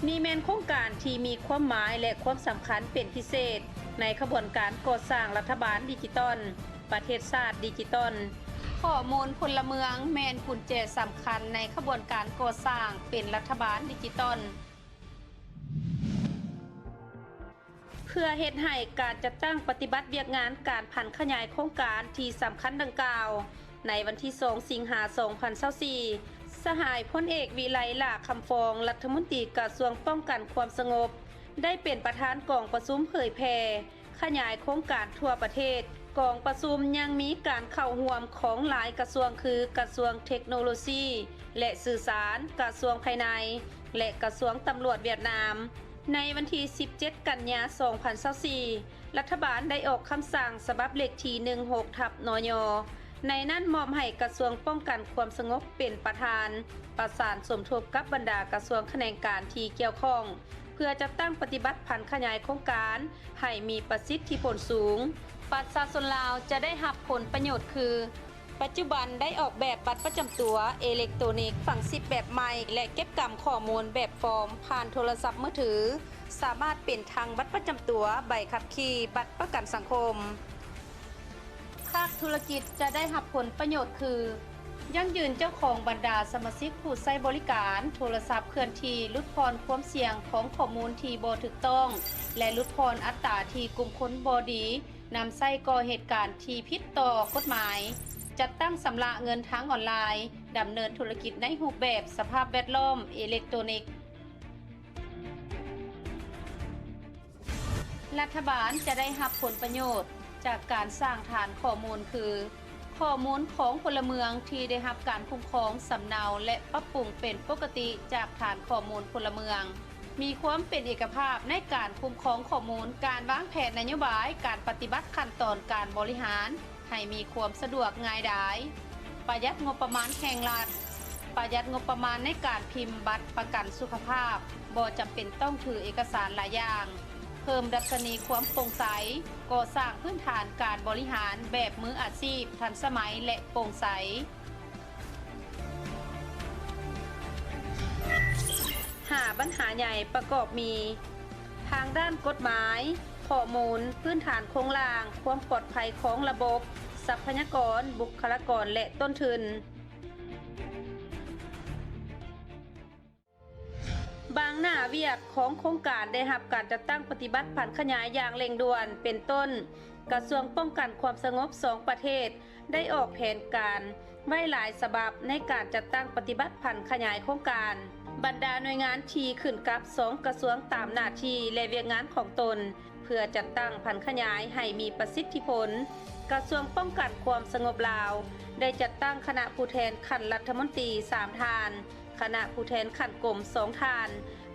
ນີ້ແມ່ນໂຄງການທີ່ມີຄວາມໝາຍ ແລະ ຄວາມສຳຄັນເປັນພິເສດ ໃນຂະບວນການກໍ່ສ້າງລັດຖະບານດິຈິຕອນ, ປະເທດຊາດດິຈິຕອນ. ຂໍ້ມູນພົນລະເມືອງແມ່ນກຸນແຈສຳຄັນໃນຂະບວນການກໍ່ສ້າງເປັນລັດຖະບານດິຈິຕອນ. ເພື່ອເຮັດໃຫ້ການຈັດຕັ້ງປະຕິບັດວຽກງານການຜັນຂະຫຍາຍໂຄງການທີ່ສຳຄັນດັ່ງກ່າວ, ໃນວັນທີສອງ ສິງຫາ ສອງພັນຊາວສີ່ ສະຫາຍພົນເອກ ວິໄລ ຫຼ້າຄຳຟອງ ລັດຖະມົນຕີກະຊວງປ້ອງກັນຄວາມສະຫງົບ ໄດ້ເປັນປະທານກອງປະຊຸມເຜີຍແຜ່ ຂະຫຍາຍໂຄງການທົ່ວປະເທດ. ກອງປະຊຸມຍັງມີການເຂົ້າຮ່ວມຂອງຫຼາຍກະຊວງ ຄື ກະຊວງເທັກໂນໂລຊີ ແລະ ສື່ສານ, ກະຊວງພາຍໃນ ແລະ ກະຊວງຕຳຫຼວດຫວຽດນາມ. ໃນວັນທີສິບເຈັດ ກັນຍາ ສອງພັນຊາວສີ່ ລັດຖະບານໄດ້ອອກຄຳສັ່ງສະບັບເລກທີ ໜຶ່ງຫົກ ທັບ ນຍ. ໃນນັ້ນມອບໃຫ້ກະຊວງປ້ອງກັນຄວາມສະຫງົບເປັນປະທານ, ປະສານສົມທົບກັບບັນດາກະຊວງຂະແໜງການທີ່ກ່ຽວຂ້ອງ ເພື່ອຈັດຕັ້ງປະຕິບັດຜັນຂະຫຍາຍໂຄງການໃຫ້ມີປະສິດທິຜົນສູງ. ປະຊາຊົນລາວຈະໄດ້ຮັບຜົນປະໂຫຍດຄື, ປັດຈຸບັນໄດ້ອອກແບບບັດປະຈຳຕົວເອເລັກໂຕນິກຝັງຊິບແບບໃໝ່ ແລະ ເກັບກຳຂໍ້ມູນແບບຟອມຜ່ານໂທລະສັບມືຖື, ສາມາດເປັນທັງບັດປະຈຳຕົວ, ໃບຂັບຂີ່, ບັດປະກັນສັງຄົມ. ພາກທຸລະກິດຈະໄດ້ຮັບຜົນປະໂຫຍດຄື, ຢັ້ງຢືນເຈົ້າຂອງບັນດາສະມາຊິກຜູ້ໃຊ້ບໍລິການໂທລະສັບເຄື່ອນທີ່, ຫຼຸດຜ່ອນຄວາມສ່ຽງຂອງຂໍ້ມູນທີ່ບໍ່ຖືກຕ້ອງ ແລະ ຫຼຸດຜ່ອນອັດຕາທີ່ກຸ່ມຄົນບໍ່ດີນຳໃຊ້ກໍ່ເຫດການທີ່ຜິດຕໍ່ກົດໝາຍ, ຈັດຕັ້ງຊຳລະເງິນທາງອອນລາຍ, ດຳເນີນທຸລະກິດໃນຮູບແບບສະພາບແວດລ້ອມເອເລັກໂຕນິກ. ລັດຖະບານຈະໄດ້ຮັບຜົນປະໂຫຍດຈາກການສ້າງຖານຂໍ້ມູນຄື ຂໍ້ມູນຂອງພົນລະເມືອງທີ່ໄດ້ຮັບການຄຸ້ມຄອງ, ສຳເນົາ ແລະ ປັບປຸງເປັນປົກກະຕິຈາກຖານຂໍ້ມູນພົນລະເມືອງ, ມີຄວາມເປັນເອກະພາບໃນການຄຸ້ມຄອງຂໍ້ມູນ, ການວາງແຜນນະໂຍບາຍ, ການປະຕິບັດຂັ້ນຕອນການບໍລິຫານ ໃຫ້ມີຄວາມສະດວກງ່າຍດາຍ, ປະຢັດງົບປະມານແຫ່ງລັດ, ປະຢັດງົບປະມານໃນການພິມບັດປະກັນສຸຂະພາບ, ບໍ່ຈຳເປັນຕ້ອງຖືເອກະສານຫຼາຍຢ່າງ, ເພີ່ມດັດຊະນີຄວາມໂປ່ງໃສ, ກໍ່ສ້າງພື້ນຖານການບໍລິຫານແບບມືອາຊີບ, ທັນສະໄໝ ແລະ ໂປ່ງໃສ. ຫ້າບັນຫາໃຫຍ່ປະກອບມີ ທາງດ້ານກົດໝາຍ, ຂໍ້ມູນ, ພື້ນຖານໂຄງລ່າງ, ຄວາມປອດໄພຂອງລະບົບ, ຊັບພະຍາກອນ, ບຸກຄະລາກອນ ແລະ ຕົ້ນທຶນ. ບາງໜ້າວຽກຂອງໂຄງການໄດ້ຮັບການຈັດຕັ້ງປະຕິບັດຜັນຂະຫຍາຍຢ່າງເລັ່ງດ່ວນ ເປັນຕົ້ນ ກະຊວງປ້ອງກັນຄວາມສະຫງົບສອງປະເທດ ໄດ້ອອກແຜນການໄວ້ຫຼາຍສະບັບໃນການຈັດຕັ້ງປະຕິບັດຜັນຂະຫຍາຍໂຄງການ. ບັນດາໜ່ວຍງານທີ່ຂຶ້ນກັບສອງກະຊວງຕາມໜ້າທີ່ ແລະ ວຽກງານຂອງຕົນ ເພື່ອຈັດຕັ້ງຜັນຂະຫຍາຍໃຫ້ມີປະສິດທິຜົນ, ກະຊວງປ້ອງກັນຄວາມສະຫງົບລາວ ໄດ້ຈັດຕັ້ງຄະນະຜູ້ແທນຂັ້ນລັດຖະມົນຕີສາມທ່ານ, ຄະນະຜູ້ແທນຂັ້ນກົມສອງທ່ານ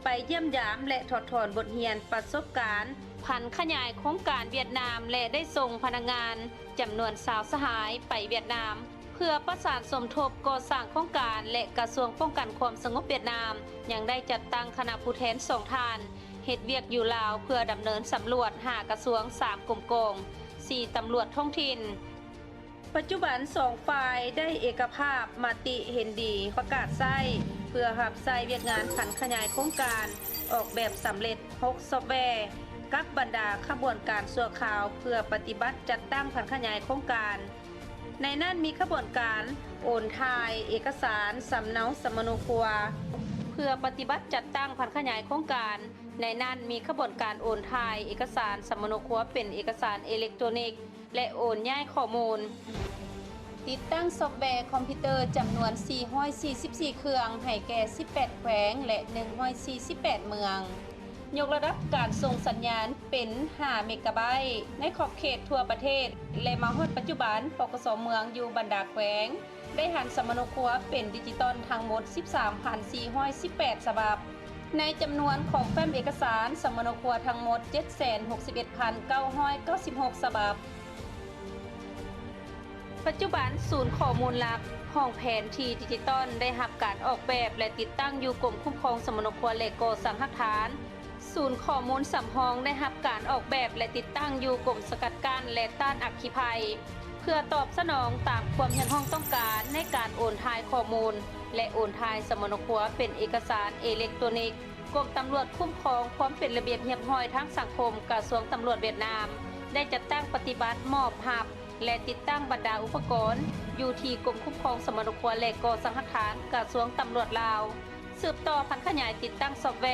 ໄປຢ້ຽມຢາມ ແລະ ຖອດຖອນບົດຮຽນປະສົບການຜັນຂະຫຍາຍໂຄງການຫວຽດນາມ ແລະ ໄດ້ສົ່ງພະນັກງານຈຳນວນຊາວສະຫາຍໄປຫວຽດນາມ ເພື່ອປະສານສົມທົບກໍ່ສ້າງໂຄງການ ແລະ ກະຊວງປ້ອງກັນຄວາມສະຫງົບຫວຽດນາມ ຍັງໄດ້ຈັດຕັ້ງຄະນະຜູ້ແທນສອງທ່ານ ເຮັດວຽກຢູ່ລາວ ເພື່ອດຳເນີນສຳຫຼວດຫ້າກະຊວງ, ສາມກົມກອງ, ສີ່ຕຳຫຼວດທ້ອງຖິ່ນ. ປັດຈຸບັນສອງຝ່າຍໄດ້ເອກະພາບມະຕິເຫັນດີປະກາດໃຊ້ ພື່ອຮັບໃຊ້ວຽກງານຜັນຂະຫຍາຍໂຄງການ, ອອກແບບສຳເລັດ ຫົກ ຊອບແວ ກັບບັນດາຂະບວນການຊົ່ວຄາວ ເພື່ອປະຕິບັດຈັດຕັ້ງຜັນຂະຫຍາຍໂຄງການ. ໃນນັ້ນມີຂະບວນການໂອນຖ່າຍເອກະສານສຳເນົາສຳມະໂນຄົວ ເພື່ອປະຕິບັດຈັດຕັ້ງຜັນຂະຫຍາຍໂຄງການ. ໃນນັ້ນມີຂະບວນການໂອນຖ່າຍເອກະສານສຳມະໂນຄົວເປັນເອກະສານເອເລັກໂຕຣນິກ ແລະ ໂອນຍ້າຍຂໍ້ມູນ. ຕິດຕັ້ງຊອບແວຄອມພິວເຕີຈຳນວນສີ່ຮ້ອຍສີ່ສິບສີ່ເຄື່ອງ ໃຫ້ແກ່ສິບແປດແຂວງ ແລະ ໜຶ່ງຮ້ອຍສີ່ສິບແປດເມືອງ. ຍົກລະດັບການສົ່ງສັນຍານເປັນຫ້າເມກາໄບ ໃນຂອບເຂດທົ່ວປະເທດ ແລະ ມາຮອດປັດຈຸບັນ ປກສ ເມືອງຢູ່ບັນດາແຂວງ ໄດ້ຫັນສຳມະໂນຄົວເປັນດິຈິຕອນທັງໝົດສິບສາມພັນສີ່ຮ້ອຍສິບແປດສະບັບ. ໃນຈຳນວນຂອງແຟ້ມເອກະສານສຳມະໂນຄົວທັງໝົດເຈັດແສນຫົກສິບເອັດພັນເກົ້າຮ້ອຍເກົ້າສິບຫົກສະບັບ. ປັດຈຸບັນ, ສູນຂໍ້ມູນຫຼັກຫ້ອງແຜນທີ່ດິຈິຕອນໄດ້ຮັບການອອກແບບ ແລະ ຕິດຕັ້ງຢູ່ກົມຄຸ້ມຄອງສຳມະໂນຄົວ ແລະ ກໍ່ສ້າງຮາກຖານ. ສູນຂໍ້ມູນສຳຮອງໄດ້ຮັບການອອກແບບ ແລະ ຕິດຕັ້ງຢູ່ກົມສະກັດກັ້ນ ແລະ ຕ້ານອັກຄີໄພ ເພື່ອຕອບສະໜອງຕາມຄວາມຮຽກຮ້ອງຕ້ອງການໃນການໂອນຖ່າຍຂໍ້ມູນ ແລະ ໂອນຖ່າຍສຳມະໂນຄົວເປັນເອກະສານເອເລັກໂຕຣນິກ. ກົມຕຳຫຼວດຄຸ້ມຄອງຄວາມເປັນລະບຽບຮຽບຮ້ອຍທາງສັງຄົມ ກະຊວງຕຳຫຼວດຫວຽດນາມ ໄດ້ຈັດຕັ້ງປະຕິບັດມອບຮັບ ແລະ ຕິດຕັ້ງບັນດາອຸປະກອນ ຢູ່ທີ່ກົມຄຸ້ມຄອງສຳມະໂນຄົວ ແລະ ກໍ່ສ້າງຮາກຖານ ກະຊວງຕຳຫຼວດລາວ ສືບຕໍ່ຜັນຂະຫຍາຍຕິດຕັ້ງຊອບແວ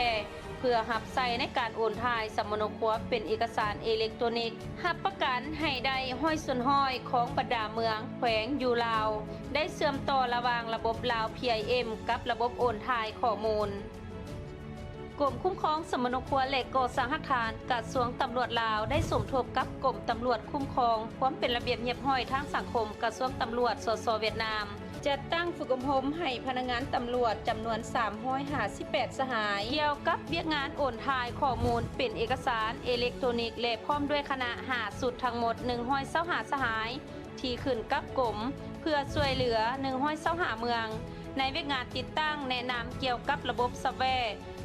ເພື່ອຮັບໃຊ້ໃນການໂອນຖ່າຍສຳມະໂນຄົວເປັນເອກະສານເອເລັກໂຕຣນິກ, ຮັບປະກັນໃຫ້ໄດ້ຮ້ອຍສ່ວນຮ້ອຍຂອງບັນດາເມືອງ, ແຂວງຢູ່ລາວ ໄດ້ເຊື່ອມຕໍ່ລະຫວ່າງລະບົບລາວ ພີໄອເອັມ ກັບລະບົບໂອນຖ່າຍຂໍ້ມູນ. ກົມຄຸ້ມຄອງສຳມະໂນຄົວ ແລະ ກໍ່ສ້າງຮາກຖານ ກະຊວງຕຳຫຼວດລາວ ໄດ້ສົມທົບກັບກົມຕຳຫຼວດຄຸ້ມຄອງຄວາມເປັນລະບຽບຮຽບຮ້ອຍທາງສັງຄົມ ກະຊວງຕຳຫຼວດ ສສ ຫວຽດນາມ ຈັດຕັ້ງຝຶກອົບຮົມໃຫ້ພະນັກງານຕຳຫຼວດຈຳນວນສາມຮ້ອຍຫ້າສິບແປດສະຫາຍ ກ່ຽວກັບວຽກງານໂອນຖ່າຍຂໍ້ມູນເປັນເອກະສານເອເລັກໂຕຣນິກ ແລະ ພ້ອມດ້ວຍຄະນະຫ້າຊຸດ ທັງໝົດໜຶ່ງຮ້ອຍຊາວຫ້າສະຫາຍ ທີ່ຂຶ້ນກັບກົມ ເພື່ອຊ່ວຍເຫຼືອໜຶ່ງຮ້ອຍຊາວຫ້າເມືອງ ໃນວຽກງານຕິດຕັ້ງແນະນຳກ່ຽວກັບລະບົບຊອບແວ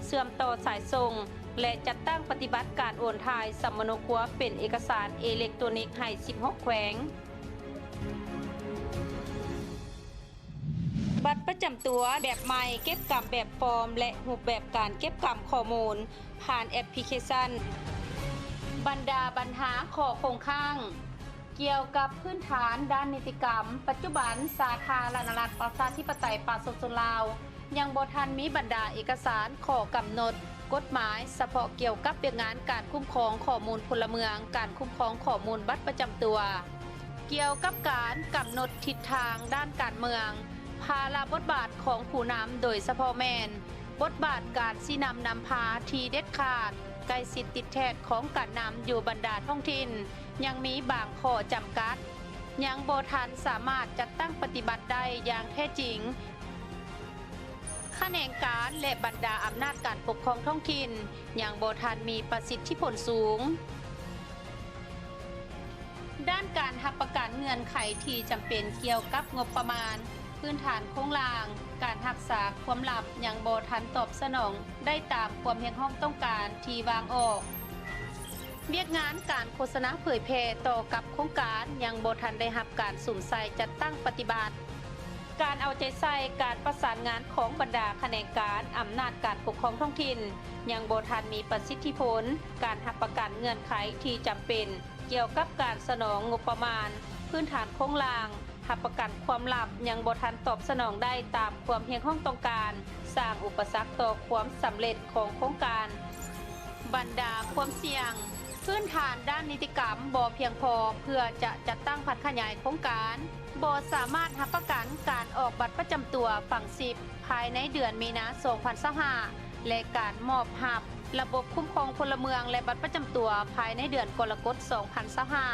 ເຊື່ອມຕໍ່ສາຍສົ່ງ ແລະ ຈັດຕັ້ງປະຕິບັດການໂອນຖ່າຍສຳມະໂນຄົວເປັນເອກະສານເອເລັກໂຕຣນິກໃຫ້ສິບຫົກແຂວງ. ບັດປະຈຳຕົວແບບໃໝ່ ເກັບກຳແບບຟອມ ແລະ ຮູບແບບການເກັບກຳຂໍ້ມູນຜ່ານແອັບພລິເຄຊັນ. ບັນດາບັນຫາຂໍ້ຄົງຄ້າງ ກ່ຽວກັບພື້ນຖານດ້ານນິຕິກຳ, ປັດຈຸບັນສາທາລະນະລັດປະຊາທິປະໄຕປະຊາຊົນລາວ ຍັງບໍ່ທັນມີບັນດາເອກະສານ, ຂໍ້ກຳນົດ, ກົດໝາຍສະເພາະກ່ຽວກັບວຽກງານການຄຸ້ມຄອງຂໍ້ມູນພົນລະເມືອງ, ການຄຸ້ມຄອງຂໍ້ມູນບັດປະຈຳຕົວ, ກ່ຽວກັບການກຳນົດທິດທາງດ້ານການເມືອງ, ພາລະບົດບາດຂອງຜູ້ນຳ ໂດຍສະເພາະແມ່ນ ບົດບາດການຊີ້ນຳນຳພາທີ່ເດັດຂາດ, ໃກ້ຊິດຕິດແທດຂອງການນຳຢູ່ບັນດາທ້ອງຖິ່ນ ຍັງມີບາງຂໍ້ຈຳກັດ ຍັງບໍ່ທັນສາມາດຈັດຕັ້ງປະຕິບັດໄດ້ຢ່າງແທ້ຈິງ. ຂະແໜງການ ແລະ ບັນດາອຳນາດການປົກຄອງທ້ອງຖິ່ນ ຍັງບໍ່ທັນມີປະສິດທິຜົນສູງ. ດ້ານການຮັບປະກັນເງື່ອນໄຂທີ່ຈຳເປັນກ່ຽວກັບງົບປະມານ, ພື້ນຖານໂຄງລ່າງ, ການຮັກສາຄວາມລັບ ຍັງບໍ່ທັນຕອບສະໜອງໄດ້ຕາມຄວາມຮຽກຮ້ອງຕ້ອງການທີ່ວາງອອກ. ວຽກງານການໂຄສະນາເຜີຍແຜ່ຕໍ່ກັບໂຄງການ ຍັງບໍ່ທັນໄດ້ຮັບການສຸມໃສ່ຈັດຕັ້ງປະຕິບັດ. ການເອົາໃຈໃສ່ການປະສານງານຂອງບັນດາຂະແໜງການອຳນາດການປົກຄອງທ້ອງຖິ່ນ ຍັງບໍ່ທັນມີປະສິດທິຜົນ. ການຮັບປະກັນເງື່ອນໄຂທີ່ຈຳເປັນ ກ່ຽວກັບການສະໜອງງົບປະມານ, ພື້ນຖານໂຄງລ່າງ, ຮັບປະກັນຄວາມລັບ ຍັງບໍ່ທັນຕອບສະໜອງໄດ້ຕາມຄວາມຮຽກຮ້ອງຕ້ອງການ, ສ້າງອຸປະສັກຕໍ່ຄວາມສຳເລັດຂອງໂຄງການ. ບັນດາຄວາມສ່ຽງ, ພື້ນຖານດ້ານນິຕິກຳບໍ່ພຽງພໍເພື່ອຈະຈັດຕັ້ງຜັນຂະຫຍາຍໂຄງການ, ບໍ່ສາມາດຮັບປະກັນການອອກບັດປະຈຳຕົວຝັງຊິບພາຍໃນເດືອນມີນາ ສອງພັນຊາວຫ້າ ແລະ ການມອບຮັບລະບົບຄຸ້ມຄອງພົນລະເມືອງ ແລະ ບັດປະຈຳຕົວພາຍໃນເດືອນກໍລະກົດ ສອງພັນຊາວຫ້າ.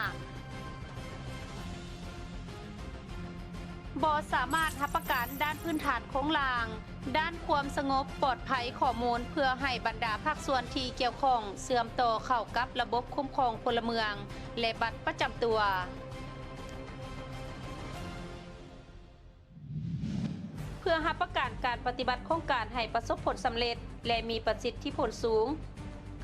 ບໍ່ສາມາດຮັບປະກັນດ້ານພື້ນຖານໂຄງລ່າງ, ດ້ານຄວາມສະຫງົບປອດໄພຂໍ້ມູນ ເພື່ອໃຫ້ບັນດາພາກສ່ວນທີ່ກ່ຽວຂ້ອງເຊື່ອມຕໍ່ເຂົ້າກັບລະບົບຄຸ້ມຄອງພົນລະເມືອງ ແລະ ບັດປະຈຳຕົວ. ເພື່ອຮັບປະກັນການປະຕິບັດໂຄງການໃຫ້ປະສົບຜົນສຳເລັດ ແລະ ມີປະສິດທິຜົນສູງ,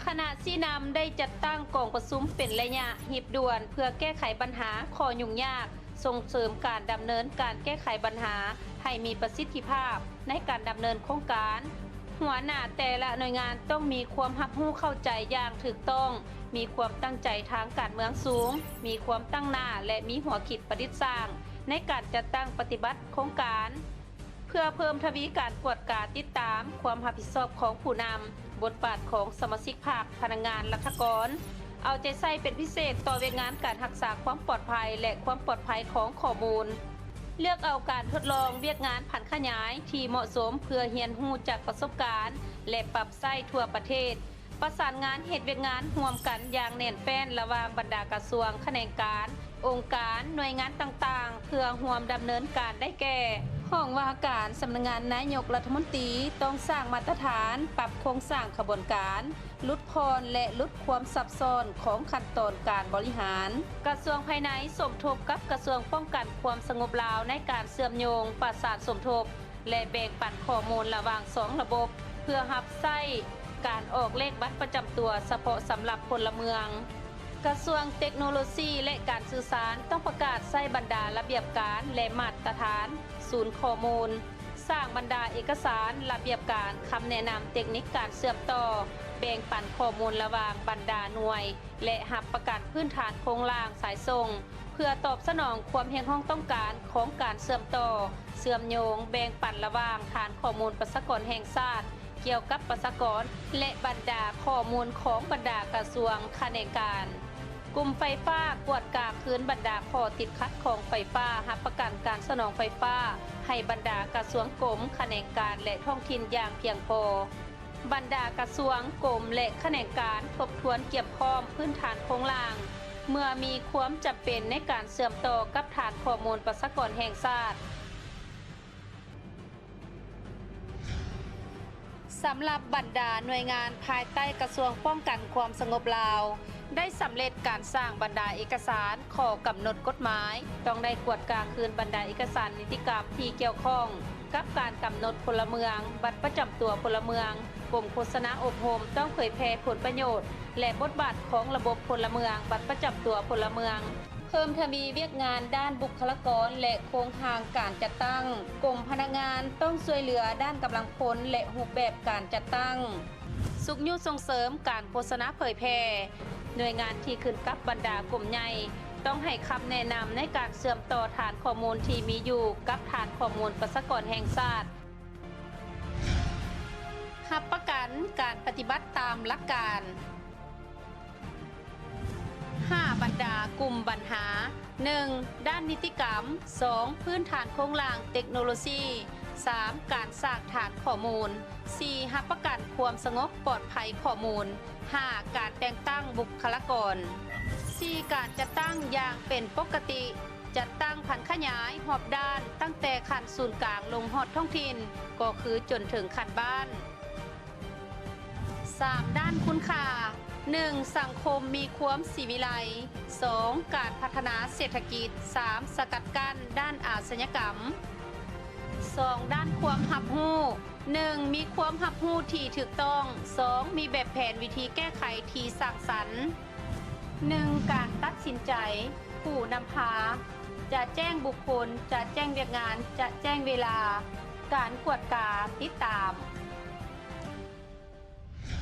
ຄະນະຊີ້ນຳໄດ້ຈັດຕັ້ງກອງປະຊຸມເປັນໄລຍະຮີບດ່ວນ ເພື່ອແກ້ໄຂບັນຫາຂໍ້ຫຍຸ້ງຍາກ, ສົ່ງເສີມການດຳເນີນການແກ້ໄຂບັນຫາໃຫ້ມີປະສິດທິພາບ. ໃນການດຳເນີນໂຄງການ. ຫົວໜ້າແຕ່ລະໜ່ວຍງານຕ້ອງມີຄວາມຮັບຮູ້ເຂົ້າໃຈຢ່າງຖືກຕ້ອງ, ມີຄວາມຕັ້ງໃຈທາງການເມືອງສູງ, ມີຄວາມຕັ້ງໜ້າ ແລະ ມີຫົວຄິດປະດິດສ້າງໃນການຈັດຕັ້ງປະຕິບັດໂຄງການ. ເພື່ອເພີ່ມທະວີການກວດກາຕິດຕາມຄວາມຮັບຜິດຊອບຂອງຜູ້ນຳ, ບົດບາດຂອງສະມາຊິກພັກ, ພະນັກງານລັດຖະກອນ ເອົາໃຈໃສ່ເປັນພິເສດຕໍ່ວຽກງານການຮັກສາຄວາມປອດໄພ ແລະ ຄວາມປອດໄພຂອງຂໍ້ມູນ. ເລືອກເອົາການທົດລອງວຽກງານຜັນຂະຫຍາຍທີ່ເໝາະສົມເພື່ອຮຽນຮູ້ຈາກປະສົບການ ແລະ ປັບໃຊ້ທົ່ວປະເທດ. ປະສານງານເຮັດວຽກງານຮ່ວມກັນຢ່າງແໜ້ນແຟ້ນລະຫວ່າງບັນດາກະຊວງ, ຂະແໜງການ, ອົງການ, ໜ່ວຍງານຕ່າງໆ ເພື່ອຮ່ວມດຳເນີນການໄດ້ແກ່ ຫ້ອງວ່າການສຳນັກງານນາຍົກລັດຖະມົນຕີ ຕ້ອງສ້າງມາດຕະຖານ, ປັບໂຄງສ້າງຂະບວນການ, ຫຼຸດຜ່ອນ ແລະ ຫຼຸດຄວາມຊັບຊ້ອນຂອງຂັ້ນຕອນການບໍລິຫານ. ກະຊວງພາຍໃນສົມທົບກັບກະຊວງປ້ອງກັນຄວາມສະຫງົບລາວໃນການເຊື່ອມໂຍງ, ປະສານສົມທົບ ແລະ ແບ່ງປັນຂໍ້ມູນລະຫວ່າງສອງລະບົບ ເພື່ອຮັບໃຊ້ການອອກເລກບັດປະຈຳຕົວສະເພາະສຳລັບພົນລະເມືອງ. ກະຊວງເຕັກໂນໂລຊີ ແລະ ການສື່ສານ ຕ້ອງປະກາດໃຊ້ບັນດາລະບຽບການ ແລະ ມາດຕະຖານສູນຂໍ້ມູນ, ສ້າງບັນດາເອກະສານ, ລະບຽບການ, ຄຳແນະນຳເຕັກນິກການເຊື່ອມຕໍ່, ແບ່ງປັນຂໍ້ມູນລະຫວ່າງບັນດາໜ່ວຍ ແລະ ຮັບປະກັນພື້ນຖານໂຄງລ່າງສາຍສົ່ງ ເພື່ອຕອບສະໜອງຄວາມຮຽກຮ້ອງຕ້ອງການຂອງການເຊື່ອມຕໍ່, ເຊື່ອມໂຍງ, ແບ່ງປັນລະຫວ່າງຖານຂໍ້ມູນປະຊາກອນແຫ່ງຊາດ ກ່ຽວກັບປະຊາກອນ ແລະ ບັນດາຂໍ້ມູນຂອງບັນດາກະຊວງ, ຂະແໜງການ. ກຸ່ມໄຟຟ້າກວດກາຄືນບັນດາຂໍ້ຕິດຂັດຂອງໄຟຟ້າ, ຮັບປະກັນການສະໜອງໄຟຟ້າໃຫ້ບັນດາກະຊວງ, ກົມ, ຂະແໜງການ ແລະ ທ້ອງຖິ່ນຢ່າງພຽງພໍ. ບັນດາກະຊວງ, ກົມ ແລະ ຂະແໜງການທົບທວນກຽມພ້ອມພື້ນຖານໂຄງລ່າງ ເມື່ອມີຄວາມຈຳເປັນໃນການເຊື່ອມຕໍ່ກັບຖານຂໍ້ມູນປະຊາກອນແຫ່ງຊາດ. ສຳລັບບັນດາໜ່ວຍງານພາຍໃຕ້ກະຊວງປ້ອງກັນຄວາມສະຫງົບລາວ ໄດ້ສຳເລັດການສ້າງບັນດາເອກະສານ, ຂໍ້ກຳນົດກົດໝາຍ, ຕ້ອງໄດ້ກວດກາຄືນບັນດາເອກະສານນິຕິກຳທີ່ກ່ຽວຂ້ອງ ກັບການກຳນົດພົນລະເມືອງ, ບັດປະຈຳຕົວພົນລະເມືອງ, ກົມໂຄສະນາອົບຮົມ ຕ້ອງເຜີຍແຜ່ຜົນປະໂຫຍດ ແລະ ບົດບາດຂອງລະບົບພົນລະເມືອງ, ບັດປະຈຳຕົວພົນລະເມືອງ. ເພີ່ມທະວີວຽກງານດ້ານບຸກຄະລາກອນ ແລະ ໂຄງຮ່າງການຈັດຕັ້ງ. ກົມພະນັກງານຕ້ອງຊ່ວຍເຫຼືອດ້ານກຳລັງພົນ ແລະ ຮູບແບບການຈັດຕັ້ງ. ຊຸກຍູ້ສົ່ງເສີມການໂຄສະນາເຜີຍແຜ່. ໜ່ວຍງານທີ່ຂຶ້ນກັບບັນດາກົມໃຫຍ່ ຕ້ອງໃຫ້ຄຳແນະນຳໃນການເຊື່ອມຕໍ່ຖານຂໍ້ມູນທີ່ມີຢູ່ກັບຖານຂໍ້ມູນປະຊາກອນແຫ່ງຊາດ. ຮັບປະກັນການປະຕິບັດຕາມຫຼັກການ. ຫ້າ ບັນດາກຸ່ມບັນຫາ. ໜຶ່ງ ດ້ານນິຕິກຳ. ສອງ ພື້ນຖານໂຄງລ່າງເຕັກໂນໂລຊີ. ສາມ ການສ້າງຖານຂໍ້ມູນ. ສີ່ ຮັບປະກັນຄວາມສະຫງົບປອດໄພຂໍ້ມູນ. ຫ້າ ການແຕ່ງຕັ້ງບຸກຄະລາກອນ. ສີ່ ການຈັດຕັ້ງຢ່າງເປັນປົກກະຕິ, ຈັດຕັ້ງຜັນຂະຫຍາຍຮອບດ້ານ, ຕັ້ງແຕ່ຂັ້ນສູນກາງລົງຮອດທ້ອງຖິ່ນ, ກໍຄືຈົນເຖິງຂັ້ນບ້ານ. ສາມ ດ້ານຄຸນຄ່າ. ໜຶ່ງ ສັງຄົມມີຄວາມສີວິໄລ. ສອງ ການພັດທະນາເສດຖະກິດ. ສາມ ສະກັດກັ້ນດ້ານອາຊະຍາກຳ. ສອງ ດ້ານຄວາມຮັບຮູ້. ໜຶ່ງ ມີຄວາມຮັບຮູ້ທີ່ຖືກຕ້ອງ. ສອງ ມີແບບແຜນວິທີແກ້ໄຂທີ່ສ້າງສັນ. ໜຶ່ງ ການຕັດສິນໃຈ. ຜູ້ນຳພາຈະແຈ້ງບຸກຄົນ, ຈະແຈ້ງວຽກງານ, ຈະແຈ້ງເວລາ. ການກວດກາຕິດຕາມ.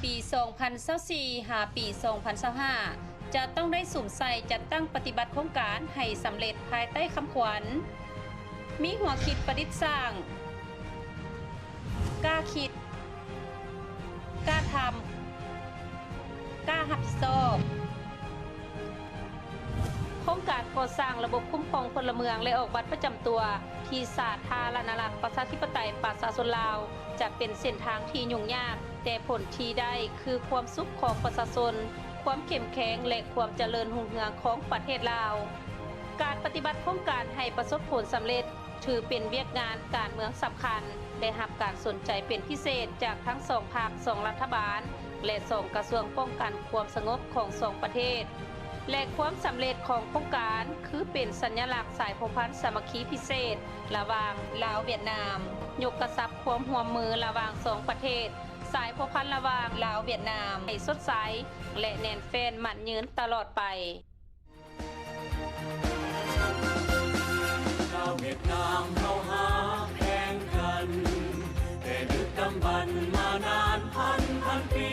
ປີສອງພັນຊາວສີ່ ຫາ ປີສອງພັນຊາວຫ້າ ຈະຕ້ອງໄດ້ສຸມໃສ່ຈັດຕັ້ງປະຕິບັດໂຄງການໃຫ້ສຳເລັດພາຍໃຕ້ຄຳຂວັນ ມີຫົວຄິດປະດິດສ້າງ, ກ້າຄິດ, ກ້າທຳ, ກ້າຮັບຜິດຊອບ. ໂຄງການກໍ່ສ້າງລະບົບຄຸ້ມຄອງພົນລະເມືອງ ແລະ ອອກບັດປະຈຳຕົວທີ່ສາທາລະນະລັດ ປະຊາທິປະໄຕ ປະຊາຊົນລາວ ຈະເປັນເສັ້ນທາງທີ່ຫຍຸ້ງຍາກ, ແຕ່ຜົນທີ່ໄດ້ຄືຄວາມສຸກຂອງປະຊາຊົນ, ຄວາມເຂັ້ມແຂງ ແລະ ຄວາມຈະເລີນຮຸ່ງເຮືອງຂອງປະເທດລາວ. ການປະຕິບັດໂຄງການໃຫ້ປະສົບຜົນສຳເລັດ ຖືເປັນວຽກງານການເມືອງສຳຄັນ, ໄດ້ຮັບການສົນໃຈເປັນພິເສດຈາກທັງສອງພັກ, ສອງລັດຖະບານ ແລະ ສອງກະຊວງປ້ອງກັນຄວາມສະຫງົບຂອງສອງປະເທດ ແລະ ຄວາມສຳເລັດຂອງໂຄງການ ຄືເປັນສັນຍະລັກສາຍພົວພັນສາມັກຄີພິເສດລະຫວ່າງລາວ-ຫວຽດນາມ, ຍົກກະຊັບຄວາມຮ່ວມມືລະຫວ່າງສອງປະເທດ, ສາຍພົວພັນລະຫວ່າງລາວ-ຫວຽດນາມໃຫ້ສົດໃສ ແລະ ແໜ້ນແຟ້ນໝັ້ນຍືນຕະຫຼອດໄປ. ຊາວຫວຽດນາມເຮົາຮັກແພງກັນ, ນານພັນພັນປີ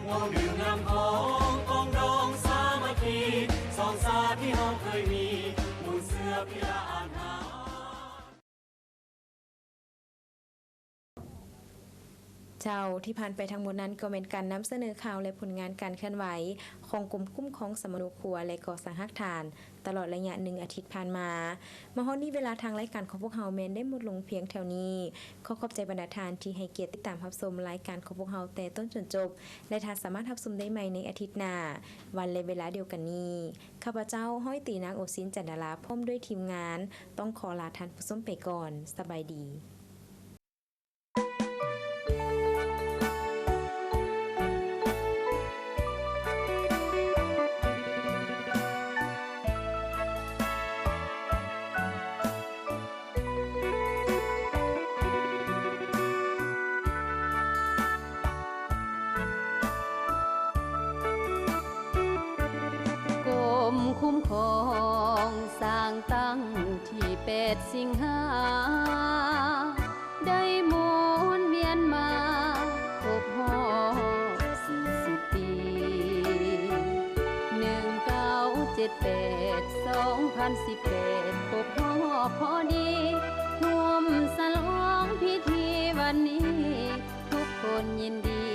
ວົງດື່ມນ້ຳຂອງ ປອງດອງສາມັກຄີ ສອງຊາດທີ່ເຮົາເຄີຍມີ ມູນເຊື້ອພິລະອາດຫາ. ເຈົ້າ, ທີ່ຜ່ານໄປທັງໝົດນັ້ນກໍແມ່ນການນຳສະເໜີຂ່າວ ແລະ ຜົນງານການເຄື່ອນໄຫວຂອງກົມຄຸ້ມຄອງສຳມະໂນຄົວ ແລະ ກໍ່ສ້າງຮາກຖານ ຕະຫຼອດໄລຍະໜຶ່ງອາທິດຜ່ານມາ. ມາຮອດນີ້ເວລາທາງລາຍການຂອງພວກເຮົາແມ່ນໄດ້ໝົດລົງພຽງເທົ່ານີ້. ຂໍຂອບໃຈບັນດາທ່ານທີ່ໃຫ້ກຽດຕິດຕາມຮັບຊົມລາຍການຂອງພວກເຮົາແຕ່ຕົ້ນຈົນຈົບ ແລະ ທ່ານສາມາດຮັບຊົມໄດ້ໃໝ່ໃນອາທິດໜ້າ ວັນ ແລະ ເວລາດຽວກັນນີ້. ຂ້າພະເຈົ້າ ຮ້ອຍຕີ ນາງໂອຊິນ ຈັນດາລາ ພ້ອມດ້ວຍທີມງານ ຕ້ອງຂໍລາທ່ານຜູ້ຊົມໄປກ່ອນ. ສະບາຍດີ. ກົມຄຸ້ມຄອງສ້າງຕັ້ງທີແປດສິງຫາ ໄດ້ໝູນວຽນມາຄົບຮອບສີ່ສິບປີ ໜຶ່ງເກົ້າເຈັດແປດ ສອງພັນສິບແປດ ຄົບຮອບພໍດີ ຮ່ວມສະຫຼອງພິທີວັນນີ້ ທຸກຄົນຍິນດີ